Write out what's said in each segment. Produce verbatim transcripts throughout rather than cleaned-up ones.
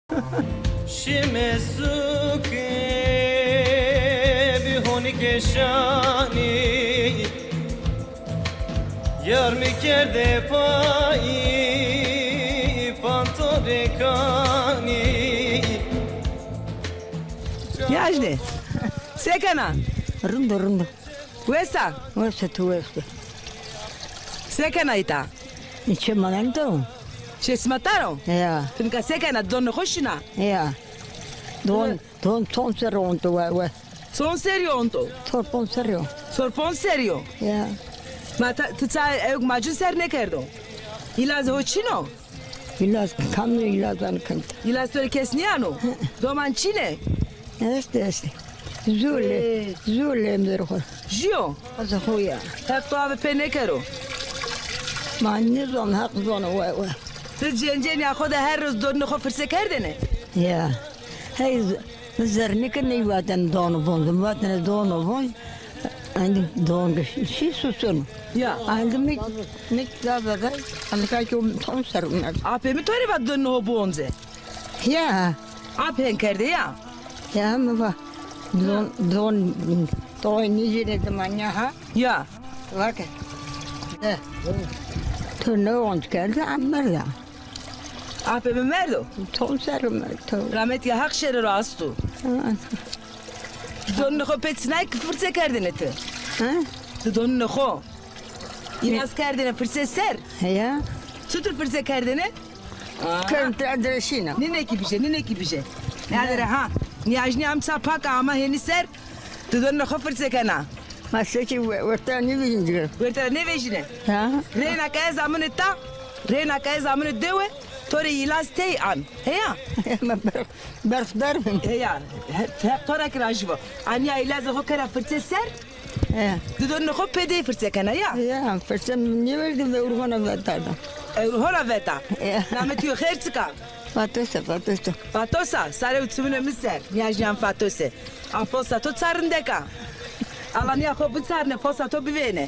Şime suke bi honikê şanî, yar mi kerde payî pantorê kanî. Yajne. Se kena? Rind o, rind o. Wes a? Wes a, tu wes be. Se kena îta? Çê ma nîto. Çê sima taro? Ya. Ti nika se kena, donê xo şina? Ya. Don, don çond serrî onto we, we. Çond serrî onto? Çor ponc serrî o. Çor ponc serrî o? Ya. Ma ta, ti ça ewk macun ser nêkerdo? Îlazê ho çin o? Îlaz, kamî îlazan kend. Îlaz to rê kes nîyano? Doman çin ê? Estê, estê. Zûl ê. Ê. Zûl ê emzerê xo. Jîyo? Eza xo ya. Heq to ave pê nêkero. Ma nêzon, Heq zono, we, we. Ti cêncênîya xo de her roz donê xo firse kerdêne? Ya. Hey, z-, zerrnike ney vatene dono vonc, vatene dono vonc. Endî don şî susun. Ya. Endî mi, mi da da da. Endî ka ki tam ser. Apê mi to rê va donê ho bonce. Ya. Ap hen kerde ya. Ya mi va. Don, don, to nîjîne dimanya ha. Ya. Vake. E. To ne onc kerde, am merda. Apê mi merdo? Tom ser merdo. Rametîya Heq şêro ra asto. Ha. Ti donunê xo pê çinay ki firse kerdêne ti? Ha? Ti donunê xo. Îlaz kerdêne firse ser? Heya. Çutir firse kerdêne? Aha. Kend adreşîna. Nînekî bije, nînekî bije. Nîyadere ha. Nîyajnî am ça pak a ama hênî ser. Ti donunê xo firse kena. Ma se kî we-, wertê ra nêvejîne. Wertê ra nêvejîne? Ha. Reyna ke ez amune ta, reyna ke ez amune dewe, to rê îlaz tey an. Heya? Ma berx-, berxdar bim. Heya. He, he, to ra kî rajî bo. Anîya îlazê xo kera firse ser. He. Ti donunê xo pê dey firse kena ya? Ya, firse nêverdî ve urgona veta da. Ewro hona veta. Ya. Namê to yo xêr çik a? Fatose, Fatose. Fatose, sare û çimunê mi ser. Nîyajnîya mi Fatose. A fosa to ça rindek a. Ala nîya xo biçarne, fosa to bivêne.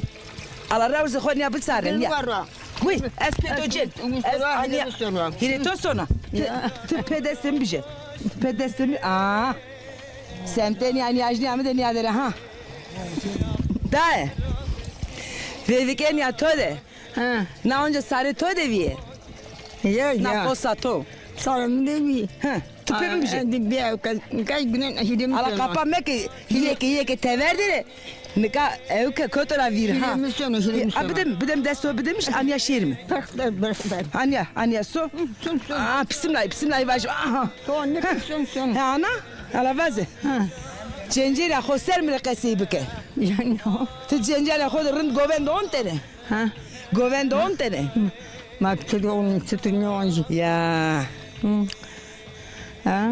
Ala rawzê xo nîya biçarne, nîya. Wî, ez pê to cên. Ez anîya. Hîrê to sona. Ti, ti pê destê mi bije. Ti pê destê mi. Aa. Semtê nîya, nîyajnîya mi de nîyadere ha. Daye. Vêvikê nîya to de. Ha. Na onca sarê to de vîye. Ya, ya. Na fosa to. Sarê mi de vîye. Ha. Tu pê bibije. Aa, di bîya, kay, kay bîne hîrê mi. Ala qapa meke, hîrê ke, hîrê ke tever de re. Nika ewke koto ra vîr ha. Hîrê mi sono, hîrê mi sono. A, bide mi, bide mi, dest to bide mi, anîya şêrî mi. Berxdar, berxdar. Anîya, anîya so. Son, son. Aa, bismillah, bismillah vaj. Aha. To ne son, son. Ha, ana, ala vaze. Ha. Cêncêrîya xo ser mi rê qesey bike. Yanî o. Ti cêncêrîya xo de rind govend ontêne. Ha? Govend ontêne. Ma çitur on, çitur nêonjî. Ya. Hı. Ha?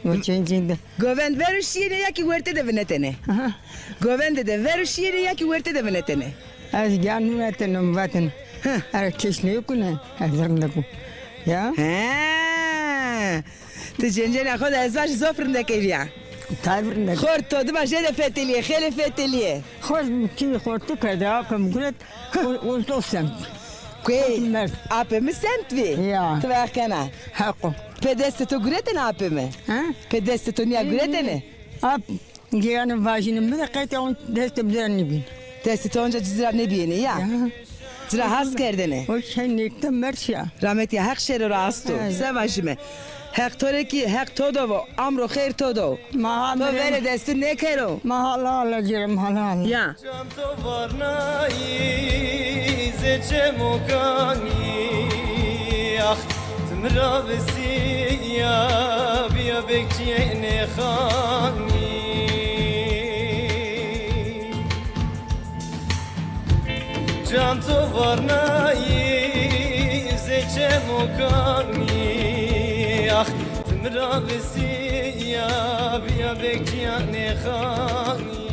O çencîn de. Govend vero şîyêne ya kî wertê de vinetêne? Aha. Govende de vero şîyêne ya kî wertê de vinetêne? Ez gan vinetêne, vatêne. Hı. Her kes nêkune, ez rindek o. Ya. He. Ti cêncêna xo de ez vajî zof rindek ê vîya. Tay rindek. Xort to dima jêde fetelîyê, xêlê fetelîyê. Xort kî xortu kerde, apê mi guret, o, o zaf semt. Kuê, apê mi semt vî? Ya. Ti wext kena. Heqo. Pê destê to guretêne apê mi? Ha? Pê destê to nîya guretêne? Ap, gêyanê vajîne mi de qet on destê mi de nêbîn. Destê to onca ci ra nêbîyêne ya? Ya. Ci ra has kerdêne. O şey nêkte merşîya. Rametîya Heq şêro ra asto. Ay. Se vajîme. Heq to rê kî, Heq to do vo, amro xêr to do. To verê destû nêkero. Ma hala hala cêrem hala hala. Ya. Can to varnayî zê çemokanî, ax, ti mi ra visîya, bîya bekçîyê nê xanî. Can to varnayî zê çemokanî, ax, ti mi ra visîya, bîya bekçîya nê xanî.